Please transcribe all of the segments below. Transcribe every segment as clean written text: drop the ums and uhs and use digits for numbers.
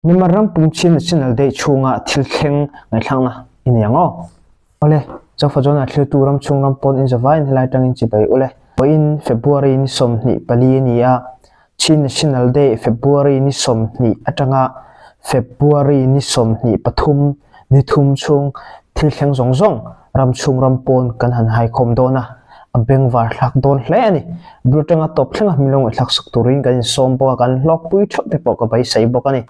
Myanmar ram pum Chin National Day chhunga thil thleng ngaihthlakna i nei ang aw. Awle, Zofa Zone-ah thlirtu ram chhung ram pawn inzawvaiin helai atangin chibai ule. Vawiin February ni 24 a ni a, Chin National Day February ni 20 atanga February ni 23 ni thum chhung thil thleng zawng zawng ram chhung ram pawn kan han haikhawm dawn a, a bengvar thlak dawn hle a ni. Bul atanga tawp thlenga mi lo ngaihthlak sak turin kan insawm bawk a, kan hlawkpui theuh te pawh ka beisei bawk a ni.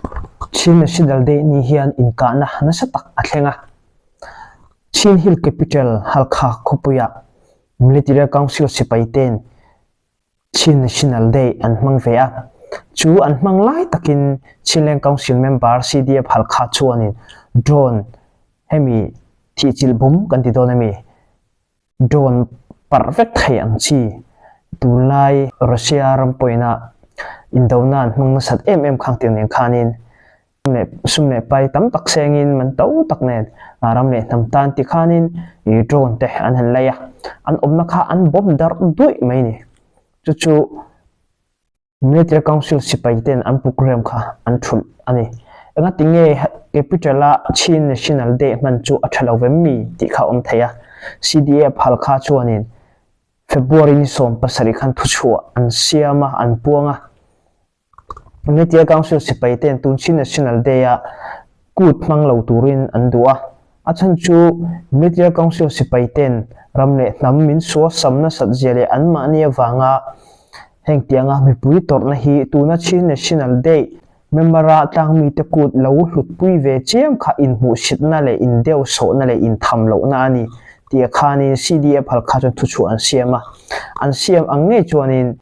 Chin National Day ni hian inkahna nasa tak a thleng a, Chin Hill Capital Halkha khawpuiah Military Council sipai ten Chin National Day an hmang ve a, chu an hmang lai takin Chinleng Council member CDF Halkha chuanin drone hemi thihchilh bum kan ti dawn ami, drone parh vek thei ang chi tunlai Russia ram pawina indona an hmang nasat em em khang tiang nen khanin Sum leh pai tam tak sengin man to tak nen ram leh hnam tan ti khanin ih drone te an han lei a, an awmna kha an bomb darh duih mai ni. Chu chu Military Council sipai ten an program kha an thulh a ni. Engati nge capital a Chin National Day hman chu a tha lo vem mi tih kha a awm thei a, CDA phal kha chuanin February ni 17 khan thuchhuah an siam a, an puang a. Media Council sipai ten tun Chin National Day a kut hmang lo turin an duh a, a chhan chu Media Council sipai ten ram leh hnam min suasam nasat zia leh anmahni avanga heng tianga mipui tawrhna hi tuna Chin National Day member a tlangmite kut lo hlutpui ve chiam kha inhmuhsitna leh indeuhsawhna leh intham lohna a ni tih khanin CDA phal kha chuan thuchhuah an siam a, an siam ang ngei chuanin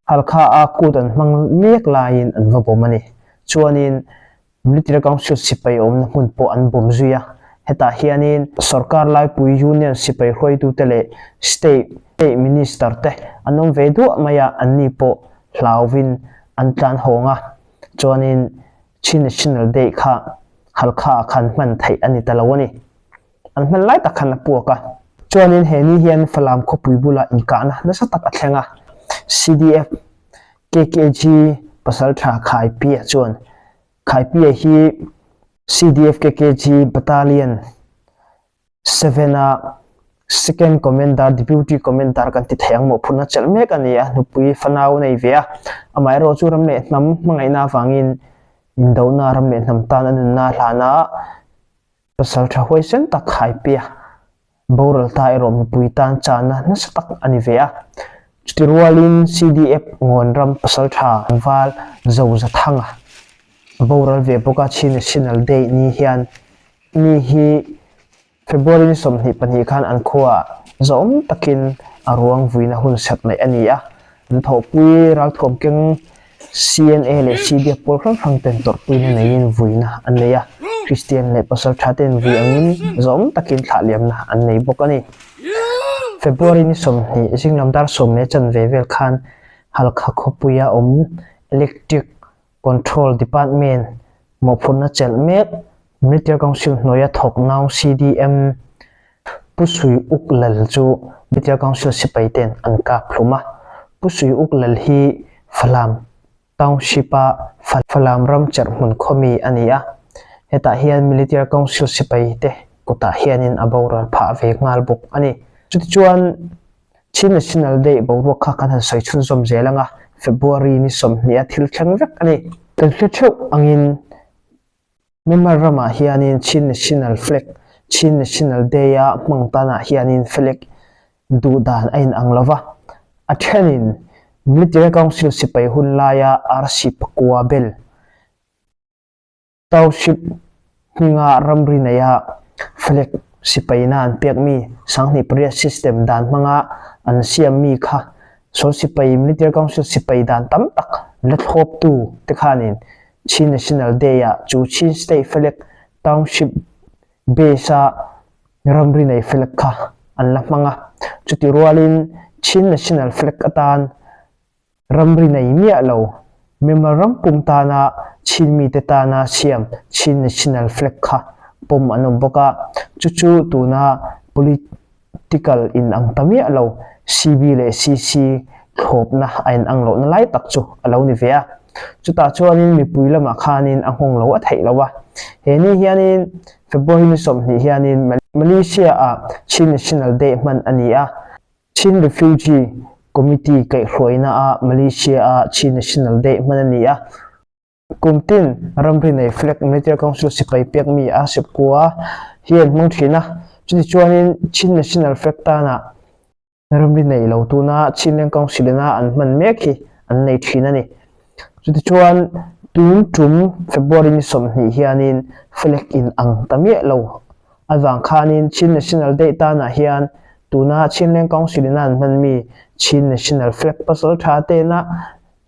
Halkha a kut an hmang mek laiin an va bawm a ni. Chuanin Military Council sipai awmna hmun pawh an bawm zui a. Hetah hianin sorkar laipui Union sipai hruaitute leh State State Minister te an awm ve duah mai a, anni pawh hlauvin an tlan hawng a. Chuanin Chin National Day kha Halkha ah khan hman theih a ni ta lo a ni. An hman lai tak khan a puak a. Chuanin he ni hian Falam khawpui bulah inkahna nasa tak a thleng a. CDF KKG pasaltha Khaipia chuan Khaipia hi CDF KKG Battalion 7 a Second Commander, Deputy Commander kan ti thei ang mawhphurhna chelh mek a ni a, nupui fanau nei ve a. Amaherawh chu ram leh hnam hmangaihna avangin indona ram leh hnam tan a nunna a hlan a. Pasal tha huaisen tak Haipia boral ta erawh mipui tan chahna nasa tak a ni ve a. Chuti rualin CDF Ngawnram pasal tha val Zozathanga boral ve bawk a Chin National Day ni hian ni hi February ni 22 khan an khuaah zawm takin a ruang vuina hun serh neih a ni a. An thawhpui ralthuam keng CNA leh CDF pawl hrang hrang ten tawrhpuina neiin vuina an nei a, Kristian leh pasal tha ten vui angin zawm takin thlah liamna an nei bawk a ni. February ni 20 zinglam dar sawm leh chanve vel khan Halkha khawpuia awm Electric Control Department mawhphurhna chelh mek Military Council hnuaia thawk nau CDM Pu Sui Uk Lal chu Military Council sipai ten an kap hlum a. Pu Sui Uk Lal hi Falam Township-a Falam ram cherhmun khawmi a ni a. Hetah hian Military Council sipai te kutah hianin a boral phah ve nghal bawk a ni. Chutichuan Chin National Day boruak kha kan han sawi chhunzawm zel ang a, February ni 20 a thil thleng vek a ni. Kan hre theuh angin Myanmar ramah hianin Chin National Flag, Chin National Day-a hmang tanah hianin flag duh dan a inang lo va. A thenin Military Council sipai hun laia RC pakua bel, Township hminga ramri neia flag sipaina an pek mi, 8008 system dan hmanga an siam mi kha saw sipai Military Council sipai dan tam tak la thlawptu te khanin Chin National Day-ah chu Chin State flag Township base-a ramri nei flag kha an la hmang a. Chuti rualin Chin National flag atan Ramri nei miah lo, Myanmar ram pum tana Chin mite tana siam Chin National Flag kha pawm an awm bawk a, chu chu tuna political inang ta miah lo CB leh CC thlawpna a inang lohna lai tak chu a lo ni ve a. Chutah chuanin mipui lamah khanin a nghawng lo a theih lo a. He ni hianin February ni 20 hianin Malaysia-ah Chin National Day hman a ni a. Chin Refugee Committee kaihhruainaah Malaysia-ah Chin National Day hman a ni a. Kum tin ramri nei Flag Military Council sipai pek mi a sipkua hi an hmang thin a. Chutichuanin Chin National Flag tana ramri nei lo tuna Chinleng Council ina an hman mek hi an nei thin a ni. Chutichuan tun tum February ni 20 hianin Flag in ang ta miah lo avang khanin Chin National Day tanah hian tuna Chinleng Council ina an hman mi Chin National Flag pasal tha tena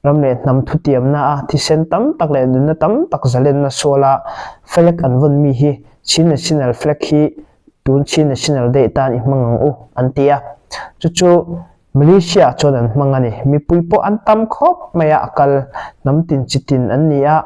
Ram leh hnam thutiamna a thisen tam tak leh nunna tam tak zalenna suala flag an vawn mi hi Chin National Flag hi tun Chin National Day tan i hmang ang u an ti a. Chu chu Malaysia ah chuan an hmang a ni. Mipui pawh an tam khawp mai a, a kal hnam tin chi tin an ni a.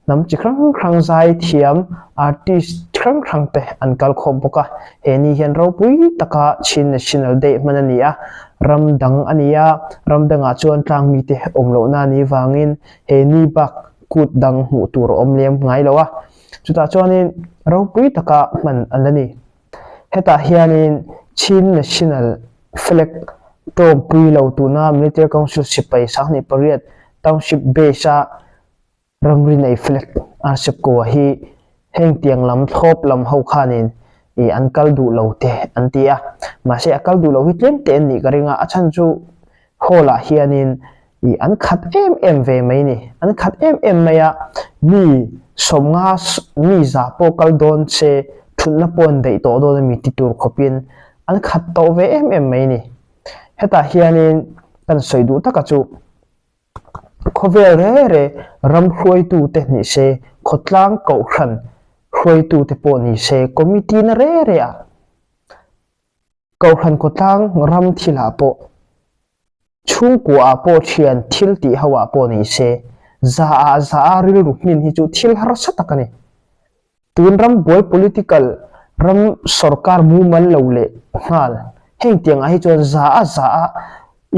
Hnam chi hrang hrang zai thiam, artist hrang hrang te an kal khawm bawk a. He ni hian ropui taka Chin National Day hman a ni a, ram dang a ni a, ram dangah chuan tlang mite awm lohna a nih vangin he ni bak kut dang hmuh tur a awm lem ngai lo a. Chutah chuanin ropui taka hman an la ni. Hetah hianin Chin National Flag tawmpui lo tuna Military Council sipai 28 Township Base-a Ramri nei flag a Sepkoa hi heng tiang lam thlawp lam ho khanin ih an kal duh lo te an ti a, mahse a kal duh lo hi tlem te an nih ka ring a, a chhan chu hall ah hianin ih an khat em em ve mai ni, an khat em em mai a, mi 50 mi za pawh kal dawn se thutna pawh an daih tawh dawn a mi ti tur khawpin an khat tawh ve em em mai ni. Hetah hianin kan sawi duh taka chu. Khawvel re re ram hruaitute ni se, khawtlang kohhran hruaitute pawh ni se, committee na re re ah kohhran khawtlang ram thilah pawh, chhungkua ah pawh thian thil tih ho ah pawh ni se, za ah za a rilru hmin hi chu thil harsa tak a ni. Tun ram buai political ram sorkar mumal lo leh nghal heng tiang ah hi chuan za a za a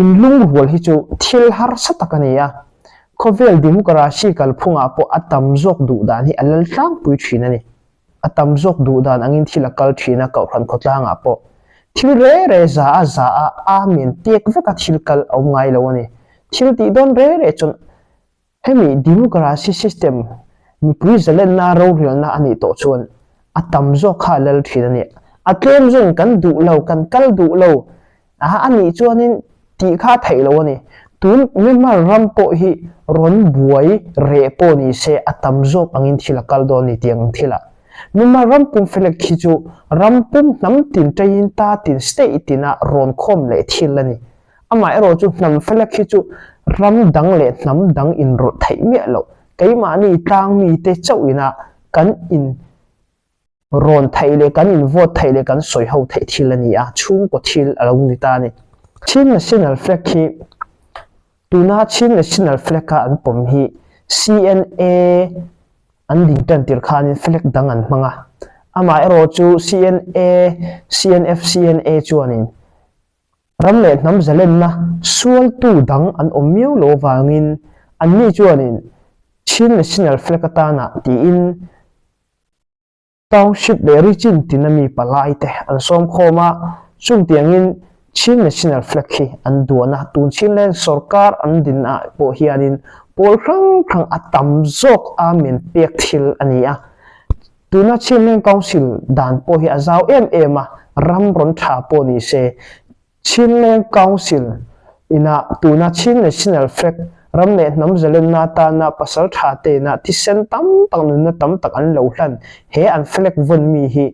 inlungrual hi chu thil harsa tak a ni a. Khawvel democracy kalphung ah pawh a tam zawk duh dan hi a lal tlangpui thin a ni. A tam zawk duh dan angin thil a kal thin a kohhran khawtlang ah pawh thil re re za a za a amen pek vek a thil kal a awm ngai lo a ni. Thil tih dawn re re chuan Hemi democracy system mipui zalenna rorelna a nih tawh chuan a tam zawk kha a lal thin a ni. A tlem zawng kan duh lo, kan kal duh lo a a nih chuanin tih kha a theih lo a ni. Tun Myanmar ram pawh hi rawn buai reh pawh ni se a tam zawk angin thil a kal dawn ni tiang ang thilah. Myanmar ram pum felek hi chu ram pum hnam tin ṭaiin ta tin state tina rawn khawm leh thil a ni. Amaherawh chu hnam flag hi chu ram dang leh hnam dang inrawlh theih miah loh. Keimahni tlang mite chauh ina kan in rawn theih leh kan in vote theih leh kan sawi ho theih thil a ni a, chhungkaw thil a lo ni ta a ni. Chin National Flag hi tuna Chin National Flag a an pawm hi CNA an ding tan tir khanin flag dang an hmang a. Amaherawh chu CNA, CNF, CNA chuanin Ram leh hnam zalenna sualtu dang an awm miau lo avangin anni chuanin Chin National Flag atana tiin Township leh Region tina mi palai te an sawm khawm a, chungtiangin Chin National Flag hi an duan a, tun Chinland sorkar an dinah pawh hianin pawl hrang hrang a tam zawk a min pek thil a ni a. Tuna Chinleng Council dan pawh hi a zau em em a, ram rawn tha pawh ni se, Chinleng Council ina tuna Chin National Flag ram leh hnam zalenna atana pasal tha tena thisen tam tak nunna tam tak an lo hlan he an flag vawn mi hi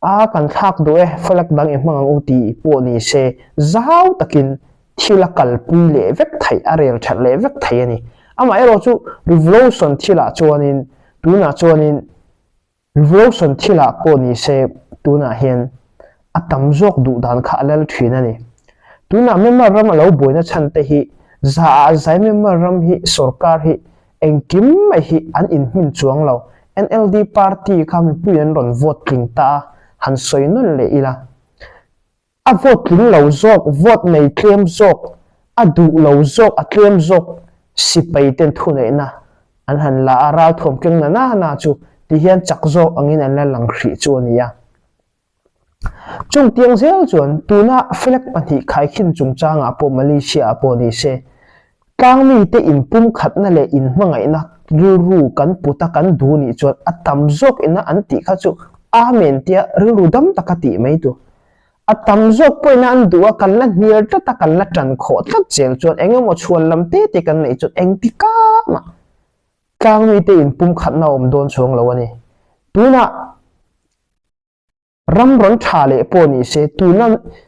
a kan thlak duh e, flag dang i hmang ang u tih pawh ni se, zau takin thil a kalpui leh vek theih, a rel that leh vek theih a ni. Amaherawhchu revolution thilah chuanin Tunah chuanin revolution thilah pawh ni se tunah hian a tam zawk duh dan kha a lal thin a ni. Tunah Myanmar ram a lo buaina chhan te hi za ah zai Myanmar ram hi sorkar hi engkim mai hi an inhmin chuang lo. NLD party kha mipui an rawn vote tling ta a, han sawi nawn leh ila. A vote tling lo zawk, vote nei tlem zawk, a duh lo zawk, a tlem zawk. Sipai ten thuneihna an han la a, ralthuam keng na na na chu ti hian chak zawk angin an la lang hrih chu a ni a. Chung tiang zel chuan tuna flag pahnih khaikhin chungchangah pawh Malaysia ah pawh ni se, tlangmite inpumkhatna leh inhmangaihna rilru kan put a kan duh nih chuan a tam zawk ina an tih kha chu Amen tia rilru dam taka tih mai tur. A tam zawk pawhin an duh a, kan la hnial tlat a, kan la tan khawh tlat zel chuan eng emaw chhuan lam te te kan neih chuan engtika mah tlangmite inpumkhatna a awm dawn chuang lo a ni. Tunah ram rawn tha leh pawh ni se, tuna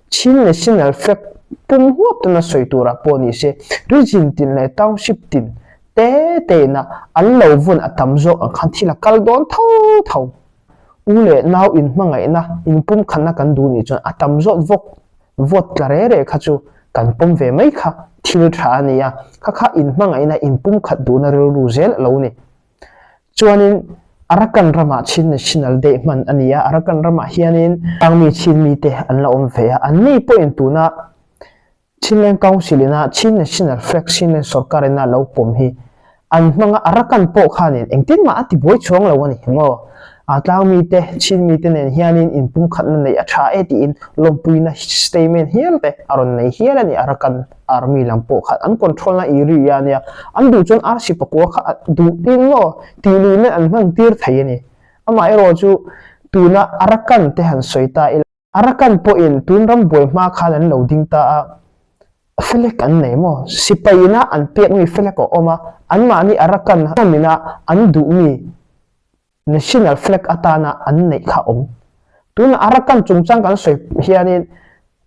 Chin National Flag pum huap tana sawi turah pawh ni se, region tin leh township tin te teina an lo vawn a tam zawk ang khan thil a kal dawn tho tho. U leh nau inhmangaihna, inpumkhatna kan duh nih chuan a tam zawt vawk vote tla re re kha chu kan pawm ve mai kha thil tha a ni a, kha kha inhmangaihna inpumkhat duhna rilru zel a lo ni. Chuanin Arakan ramah Chin National Day hman a ni a, Arakan ramah hianin Tlangmi Chin mite an la awm ve a, anni pawhin tuna Chinland Council ina Chin National Flag Chinland sorkar ina lo pawm hi an hmang a, Arakan pawh khanin engtin mah a ti buai chuang lo a ni maw? A tlangmi te, Chin mite nen hianin inpumkhatna neih a tha e tiin lawmpuina statement hial te a rawn nei hial a ni Arakan Army lam pawh khan an control na area a nia, an duh chuan RC pakua kha duh tin maw tih luihna an hman tir thei a ni. Amaherawh chu tuna Arakan te han sawi ta ila. Arakan pawhin tun ram buai hma khan an lo ding ta a, flag an nei maw? Sipai ina an pek mi flag a awm a, anmahni Arakan hnamina an duh mi national flag atana an neih kha awm. Tuna Arakan chungchang kan sawi hianin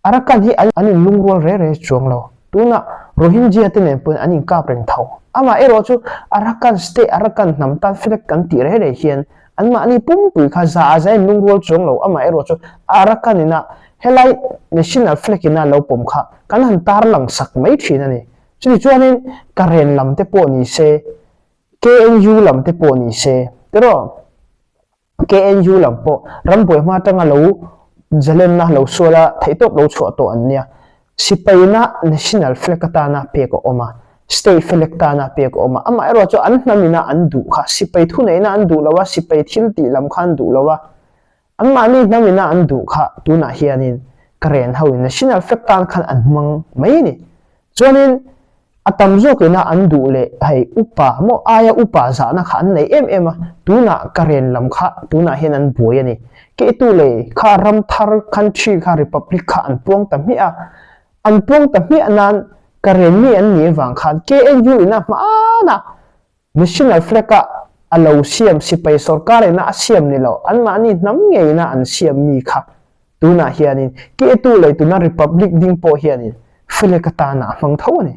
Arakan hi an inlungrual re re chuang lo. Tuna Rohingya te nen pawhin an inkap reng tho. Amaherawh chu Arakan state, Arakan hnam tan flag kan tih re re hian Anmahni pumpui kha za a za in lungrual chuang lo, amaherawh chu Arakan ina helai National Flag ina lo pawm kha kan han tarlang sak mai thin a ni. Chutichuanin chuanin Karen lam te pawh ni se, KNU lam te pawh ni se, tiraw? KNU lam pawh rambuai hma atanga lo zalenna lo sual a, theihtawp lo chhuah tawh an nia. Sipaina National Flag atana pek a awm a, State Flag tana pek a awm a. Amaherawh chu an hnamina an duh kha, sipai thuneihna an duh lo a, sipai thil tih lam kha an duh lo a, anmahni hnamina an duh kha tunah hianin Karen hoin National Flag tan khan an hmang mai a ni. Chuanin a tam zawkina an duh leh hei upa maw aia upa zahna kha an nei em em a, tunah Karen lam kha tunah hian an buai a ni. Keitu lei kha ram thar country kha republic kha an puang ta hmiah a, an puang ta hmiah nan Karen mi an nih avang khan KNU ina hmanah National flag a a lo siam sipai sorkar ina a siam ni lo anmahni hnam ngeina an siam mi kha tunah hianin Ketu lei tuna republic ding pawh hianin flag atana a hmang tho a ni.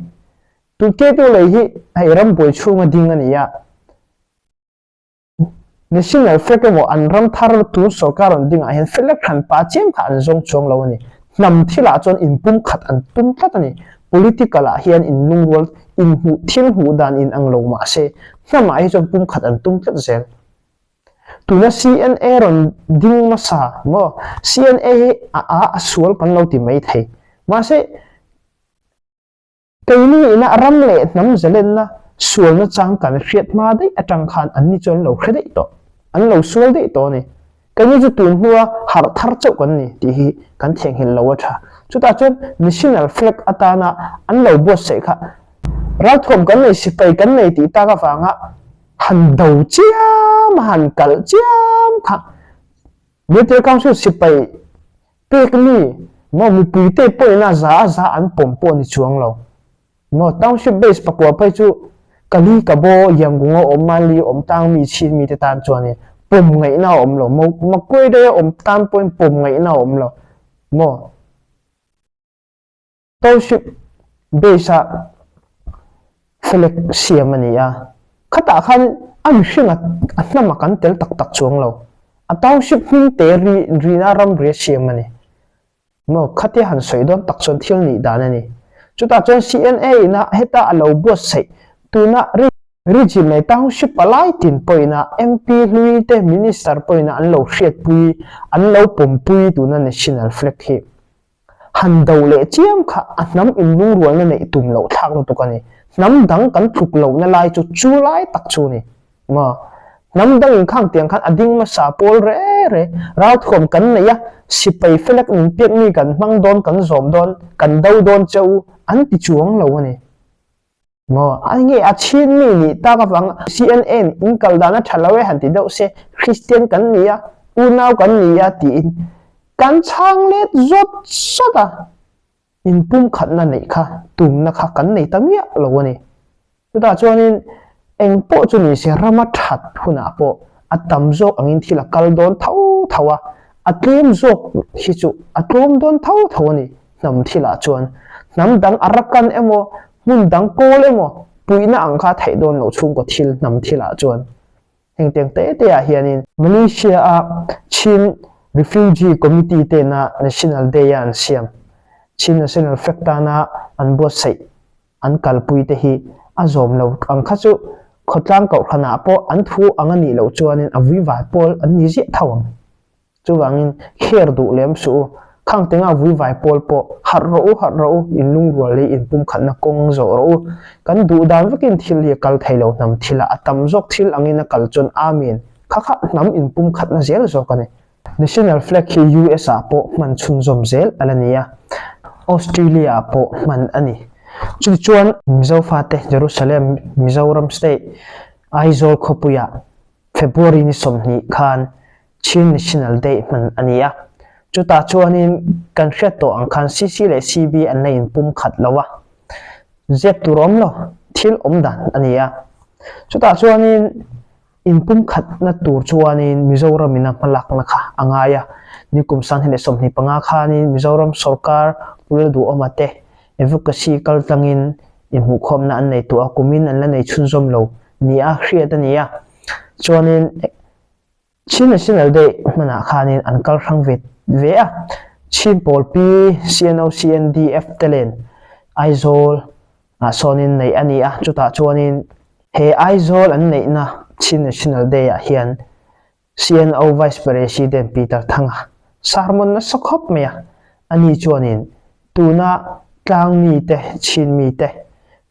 Tun Ketu lei hi hei rambuai chhunga ding a ni a. National flag emaw an ram thar tun sorkar rawn dingah hian flag hran pa chiam kha an zawng chuang lo a ni. Hnam thilah chuan inpumkhat an tum tlat a ni. Political ah hian inlungrual, inhmuh thil hmuh dan inang lo mah se hnamah hi chuan pumkhat an tum tlat zel. Tuna CNA rawn ding hmasa maw? CNA hi a a a sual kan lo ti mai thei. Mahse. Keini ina ram leh hnam zalenna sualna chang kan hriat hma daih atang khan anni chu an lo hre daih tawh, an lo sual daih tawh a ni. Keini chu tun hnua harh thar chauh kan ni tih hi kan theihnghilh lo a tha. Chutah chuan National Flag atana an lo buatsaih kha ralthuam kan nei, sipai kan nei tih tak avanga han do chiam a, han kalh chiam kha Military Council sipai Pek mi maw mipuite pawhin a za a za an pawm pawh ni chuang lo maw township base pakua phei chu Kali Kabo Yangunga awm Manli awm tang mi chhin mi te tan chuan in pawm ngaihna a awm lo maw Makuaidai a awm tan pawhin pawm ngaihna a awm lo maw Township base a flag siam a ni a, khatah khan a mihring a a hnam a kan tel tak tak chuang lo. A township hming te ri rina ramri a siam a ni. Maw khatia han sawi dawn tak chuan thil nih dan a ni. Chutah chuan CNA ina heta a lo buatsaih tuna ri Region leh township palai tin pawhina MP hlui te minister pawhina an lo hriatpui an lo pawmpui tuna national flag hi. Han do leh chiam kha a hnam inlungrualna neih tum loh thlak lutuk a ni. Hnam dang kan tluk lohna lai chu chu lai tak chu a ni. Maw? Hnam dang in khang tiang khan a ding hmasa pawl re re, ralthuam kan nei a, sipai felek min piak mi kan hmang dawn, kan zawm dawn, kan do dawn che u an ti chuang lo a ni. Maw? A nge a chhin mi nih tak avang CNN in kal dan a tha lo e han ti deuh se, Kristian kan ni a, unau kan ni a tiin kan chhang let zawt zawt a. Inpumkhatna neih kha tumna kha kan nei ta miah lo a ni. Chutah chuanin eng pawh chu ni se rama that hunah pawh a tam zawk angin thil a kal dawn tho tho a, a tlem zawk hi chu a tlawm dawn tho tho a ni hnam thilah chuan. Hnam dang Arakan emaw hmun dang kawl emaw puihna ang kha a theih dawn loh chhungkaw thil hnam thilah chuan. Heng tiang te te ah hianin Malaysia a Chin Refugee Committee tena National Day a an siam Chin National Flag tana an buatsaih an kalpui te hi a zawm lo ang kha chu khawtlang kohhran ah pawh an thu ang a nih loh chuanin a vuival pawl an ni ziah tho ang. Chuvangin kher duh lem suh u, khang tenga vuivai pawl pawh harh rawh u, harh rawh u, in lungrual hi in pumkhatna kawng zawh rawh u. Kan duh dan vekin thil hi a kal thei lo hnam thilah a tam zawk thil angin a kal chuan Amen kha kha hnam in pumkhatna zel zawk a ni. National flag hi US ah pawh hman chhunzawm zel a la ni a, Australia ah pawh hman a ni. Chutichuan Mizo fate Jerusalem, Mizoram State, Aizawl khawpuiah February ni 20 khan Chin National Day hman a ni a, chutah chuanin kan hriat tawh ang khan CC leh CB an la inpum khat lo a, zep tur awm lo, thil awm dan a ni a. Chutah chuanin inpum khatna tur chuanin Mizoram in a hmalakna kha a ngai a, nikum 2025 khanin Mizoram sorkar Pu Lalduhawma te Advocacy kaltlangin inhmuhkhawmna an nei tawh a, kumin an la nei chhunzawm lo nia hriat a ni a. Chuanin Chin National Day hmanah khanin an kal hrang ve ve a, Chin pawl Pi CNO CNDF te len Aizawl ah sawnin neih a ni a, chutah chuanin he Aizawl an neihna Chin National Day ah hian CNO Vice President Peter Thanga sermon nasa khawp mai a, ani chuanin tuna tlang mite, Chin mite,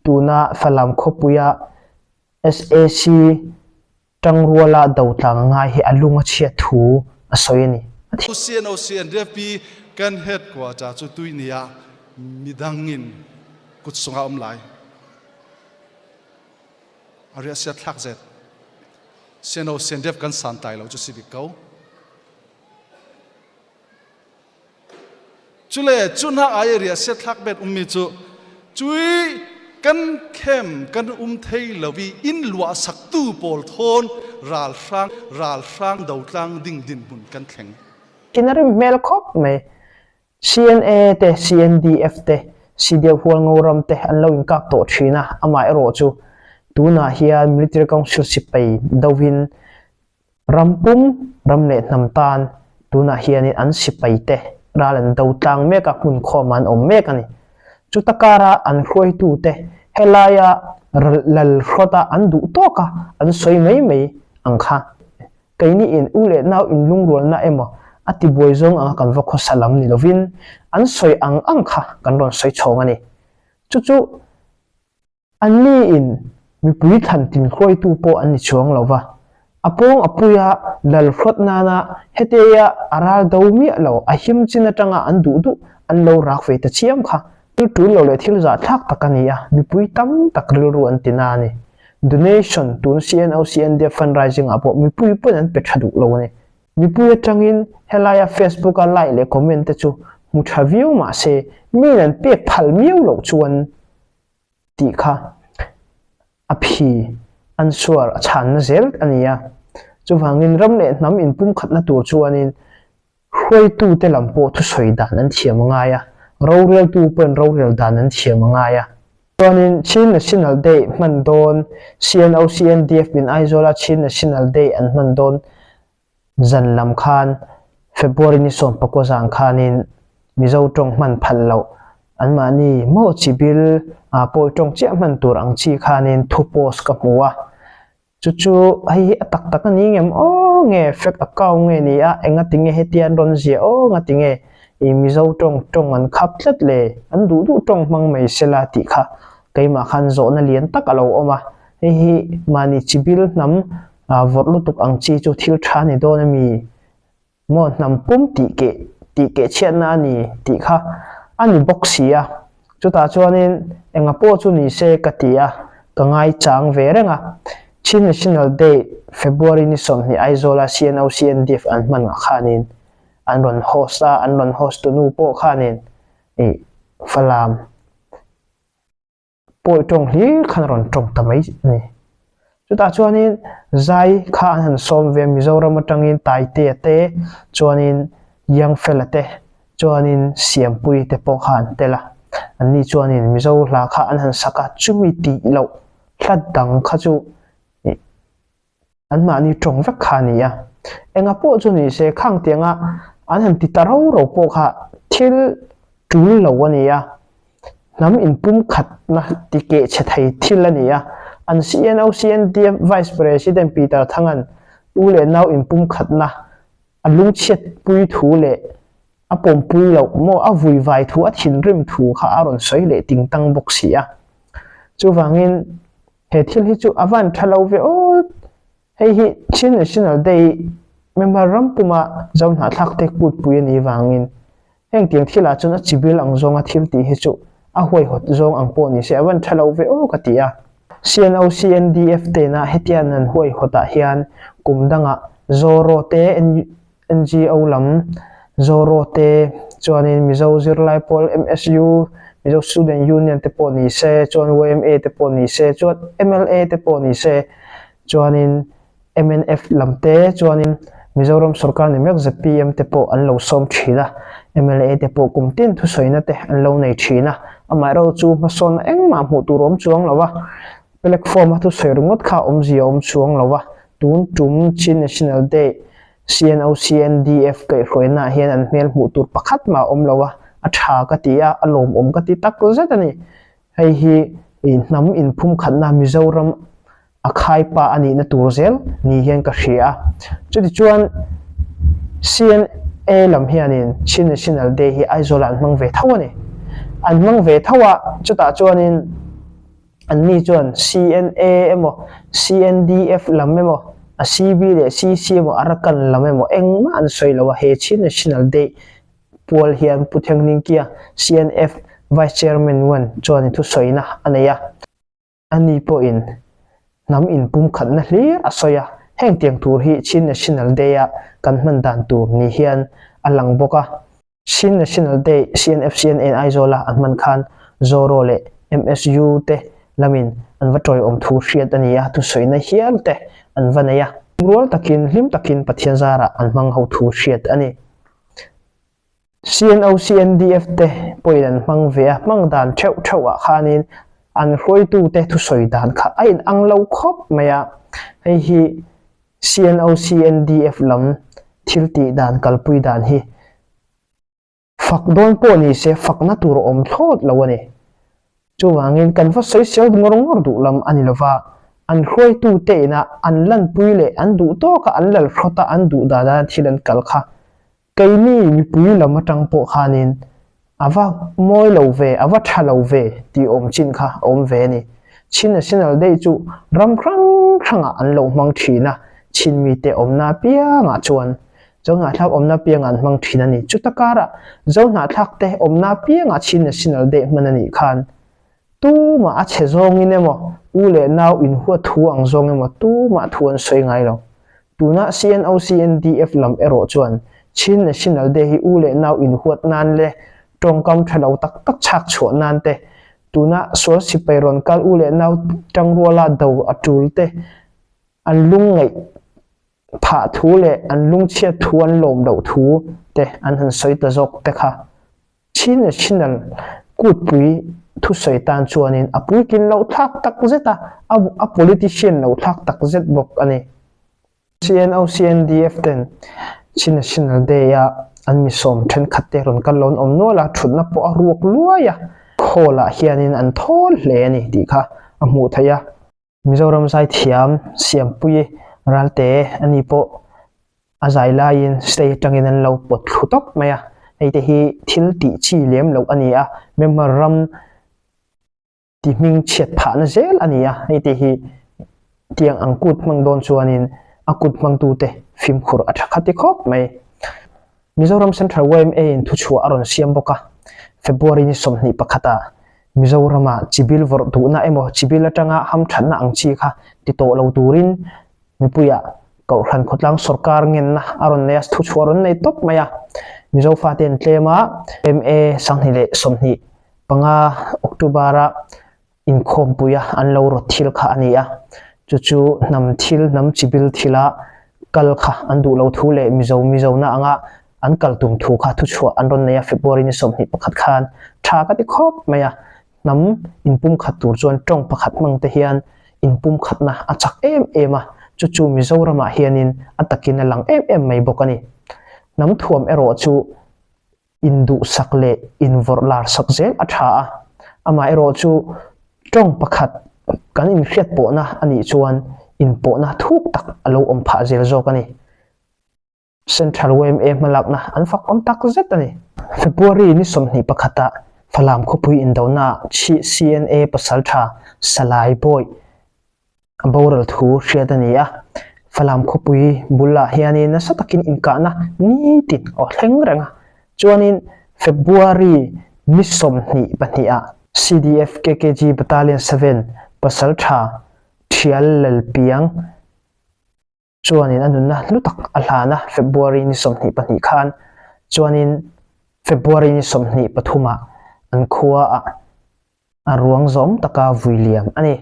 tuna Falam khawpuia SAC tangruala do tlang ngai hi a lung a chhiat thu a sawi a ni. CNO CNDFP kan headquarter chu tuinia midangin kut sunga awm lai. A riah siat thlak zet. CNO CNDF kan santlai lo chu si bik ko. Cule cu hna ai ria siat thlak bet ummi cu cui kan khem kan um thei lo i inn luah saktu pawl thawn ralhrang ralhrang dotlang ding dinhmun kan thleng. Thin a rim hmel khawp mai. CNA te, CNDF te, CDF Hualngo ram te an lo inkap tawh thin a, amaherawhchu tunah hian Military Council sipai dovin Ram pum, ram leh hnam tan tunah hianin an sipaite ral an do tlang mek a, hmun khawmah an awm mek a ni. Chuta kara an hruaitute helaia lalhrawta an duh tawka an sawi mai mai ang kha keini in u leh nau inlungrualna emaw a tibuai zawng anga kan va khawsa lam ni lovin an sawi ang ang kha kan rawn sawi chhawng a ni. Chu chu Anni in mipui thlan tin hruaitu pawh an ni chuang lo va, a pawng a pui a, lal hrawt nana hetia a ral do miah lo, a him chin atanga an duh duh an lo rak ve ta chiam kha thil tul lo leh thil zahthlak tak a ni a, mipui tam tak rilru an ti na a ni. Donation tun CNO CNDF fundraising ah pawh mipui pawn an pe tha duh lo a ni. Mipui atangin helaia Facebook a like leh comment te chu hmu tha viau mahse miin an pek phal miau loh chuan tih kha a phi an suar a chhanna zel a ni a. Chuvangin ram leh hnam inpumkhatna tur chuanin hruaitute lam pawh thusawi dan an thiam a ngai a, roreltu pawhin rorel dan an thiam a ngai a. Chuanin Chin National Day hman dawn, CNO CNDF in Aizawla Chin National Day an hman dawn Zan lam khan February ni 19 zan khanin Mizo tawng hman phal loh anmahni maw chibil ah pawi tawng chiah hman tur ang chi khanin thu post ka hmu a, chu chu hei hi a tak tak a ni ngem aw nge fake account nge ni a engati nge hetia an rawn ziah aw ngati nge i Mizo tawng tawng an khap tlat le an duh duh tawng hmang mai sela tih kha. Keimah khan zawhna lian tak a lo awm a, hei hi mahni chibil hnam vawrh lutuk ang chi chu thil tha ni dawn a mi? Maw hnam pum tih keh tih keh chhiatna a ni tih kha a ni bawk si a. Chutah chuanin enga pawh chu ni se ka ti a, ka ngaichang ve reng a. Chin National Day February ni 20 Aizawla CNO CNDF an hman ngah khanin an rawn host a, an rawn host tunu pawh khanin ih Falam pawi tawng hlir khan a rawn tawng ta mai a ni. Chutah chuanin zai kha an han sawm ve a, Mizoram atangin Taitea te chuanin Youngfella te chuanin Siampuii te pawh kha an tel a. Anni chuanin Mizo hla kha an han sak a, chumi tih loh hla dang kha chu ih Anmahni tawng vek kha a ni a. Enga pawh chu ni se khang tianga an han ti ta ro ro pawh kha thil tul lo a ni a. Hnam inpumkhatna ti keh chhe thei thil a ni a. An CNO CNDF Vice President Peter Thangan u leh nau inpumkhatna a lungchhiatpui thu leh a pawmpui loh maw a vuivai thu a thinrim thu kha a rawn sawi leh ting tang bawk si a. Chuvangin He thil hi chu a van tha lo ve aw. Hei hi Chin National Day member ram puma zo hnahthlak te kutpui a nih vangin heng tiang thilah chuan a chibil ang zawnga thil tih hi chu a huaihawt zawng ang pawh ni se a van tha lo ve aw ka ti a. CNO CNDF tena hetian an huaihawtah hian kum dangah Zoro te NGO lam Zoro te chuanin Mizo zirlai pawl MSU, Mizo Student Union te pawh ni se, chuan yma te pawh ni se, chuan mla te pawh ni se, chuanin mnf lam te chuanin Mizoram sorkar ni mek zpm te pawh an lo sawm thin a, mla te pawh kum tin thusawina te an lo nei thin a, amaherawhchu chu hmasawnna engmah hmuh tur awm chuang lo a, platform a thusawi ringawt kha awmzia awm chuang lo a, tun tum Chin National Day CNOCNDF kaihhruaina ah hian an hmel hmuh tur pakhat mah a awm lo a, a tha ka ti a, a lawmawm ka ti tak zet a ni. Hei hi hnam inphumkhatna Mizoram a khaipa a nihna tur zel ni hian ka hria a. Chutichuan CNA lam hianin Chin National Day hi Aizawlah an hmang ve tho a ni. An hmang ve tho a, chutah chuanin Anni chuan CNA emaw, CNDF lam emaw, a CB leh CC emaw, Arakan lam emaw engmah an sawi lo a, he Chin National Day pual hian Pu Thengningkia, CNF Vice Chairman Nguan chuan thusawina a nei a. Ani pawhin hnam inpumkhatna hlir a sawi a, heng tiang tur hi Chin National Day-a kan hman dan tur ni hian a lang bawk a. Chin National Day CNFCNA Aizawla an hman khan Zoro leh MSU te lamin an va tawiawm thu hriat a ni a, thusawina hial te an va nei a. Rual takin hlim takin Pathian zarah an hmang ho thu hriat a ni. CNO CNDF te pawhin an hmang ve a, hmang dan theuh theuh ah khanin an hruaitute thusawi dan kha a inang lo khawp mai a, hei hi CNO CNDF lam thil tih dan kalpui dan hi fak dawn pawh ni se fakna tur a awm thlawt lo a ni. Chuvangin kan va sawisel ngawr ngawr duh lam a ni lova, an hruaitute ina an lanpui leh an duh tawka an lalhrawta an duh dana thil an kal kha Keini mipui lam atang pawh khanin a va mawi lo ve, a va tha lo ve tih awm chin kha a awm ve a ni. Chin National Day chu ram hrang hrangah an lo hmang thin a, Chin mite awmna apiangah chuan Zohnahthlak awmna apiangah an hmang thin a ni. Chuta karah Zohnahthlak te awmna apiangah Chin National Day hman a nih khan Tumah a chhe zawngin emaw, u leh nau inhua thu ang zawng emaw tumah thu an sawi ngai lo. Tuna CNO CNDF lam erawh chuan Chin National Day hi u leh nau inhuat nan leh tawngkam tha lo tak tak chhak chhuah nan te, tuna sual sipai rawn kal u leh nau tangruala do a tul te an lungngaih phah thu leh an lungchhiat thu an lawm loh thu te an han sawi ta zawk te kha. Chin National kutpui thusawi tan chuanin a puitlin loh thlak tak zet a, a politician lo thlak tak zet bawk a ni. CNO CNDF ten Chin National Day a an mi sawm thenkhat te rawn kal lo an awm nual a, thutna pawh a ruak luai a, hall ah hianin an thawl hle a ni tih kha a hmuh theih a. Mizoram zaithiam Siampuii Ralte a ni pawh a zai laiin stage atangin an lo pawt thlu tawp mai a, hei te hi thil tih chi lem loh a ni a, Myanmar ram Tihming chhiat phahna zel a ni a, hei te hi tiang ang kut hmang dawn chuanin a kut hmangtute fimkhur a tha khati khawp mai. Mizoram Central yma in thuchhuah a rawn siam bawk a, February ni 21 ah Mizorama chibil vawrh duhna emaw chibil atanga hamthatna ang chi kha ti tawh lo turin mipuiah Kohhran khawtlang sawrkar ngenna a rawn nei a, thuchhuah a rawn nei tawp mai a. Mizo fate an tlem a, yma 2025 October-a inkhawmpuia an lo rawt thil kha a ni a, chu chu hnam thil, hnam chibil thila kal kha an duh lo thu leh Mizo Mizona anga an kal tum thu kha thuchhuah an rawn nei a, February ni 21 khan tha ka ti khawp mai a, hnam inpumkhat tur chuan tawng pakhat hmang te hian inpumkhatna a chak em em a, chu chu Mizoramah hianin a takin a lang em em mai bawk a ni. Hnam thuam erawh chu induhsak leh invawrh lar sak zel a tha a, amaherawhchu tawng pakhat kan inhriat pawhna a nih chuan inpawhna thuk tak a lo awm phah zel zawk a ni. Central yma hmalakna an fak awm tak zet a ni. February ni 21 ah Falam khawpui indonaah CNA pasaltha Salai Bawi A boral thu hriat a ni a, Falam khawpui bulah hianin nasa takin inkahna nitin aw thleng reng a. Chuanin February ni 22 ah CDF KKG Battalion 7 Pasaltha Thial Lalpiang chuanin a nunna hlu tak a hlan a, February ni 22 khan. Chuanin February ni 23 ah an khua ah a ruang zawm taka vui liam a ni.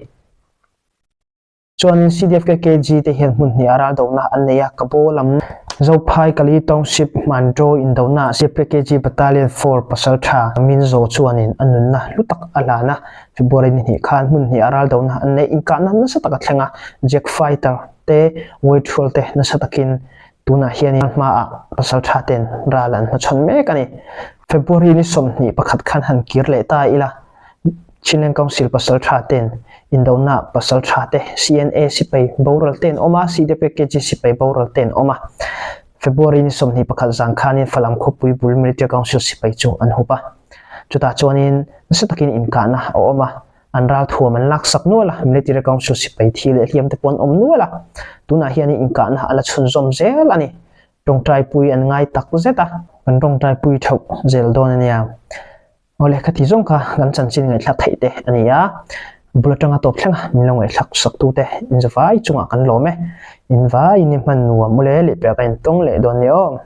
Chuanin CDFKKG te hian hmun hnih a ral dohna an nei a, Kabo lam Zophai Kali Township Hmanraw indohna ah CDFKKG Battalion 4 pasaltha Minzo chuanin a nunna hlu tak a hlan a, February ni hnih khan hmun hnih a ral dohna an nei inkahna nasa tak a thleng a, Jack Fighter te Waitrual te nasa takin Tunah hianin hmaah pasaltha ten ral an hmachhawn mek a ni. February ni 21 khan han kir leh ta ila, Chinleng Council pasaltha ten indona pasaltha te, CNA sipai boral te an awm a, CDPKG sipai boral te an awm a. February ni 21 zan khanin Falam khawpui bul Military Council sipai chu an hup a. Chutah chuanin nasa takin inkahna a awm a. An ralthuam an laksak nual a, Military Council sipai thi leh hliam te pawh an awm nual a, tunah hian inkahna a la chhunzawm zel a ni. Tawngtaipui an ngai tak zet a, kan tawngtaipui theuh zel dawn a nia. Awle khati zawng kha kan chanchin ngaihthlak theih te a ni a, bul atanga tawp thleng a min lo ngaihthlak sak tu te in zavai chungah kan lawm e. In vaiin i hman nuam ule lehpek a intawng leh dawn nia aw.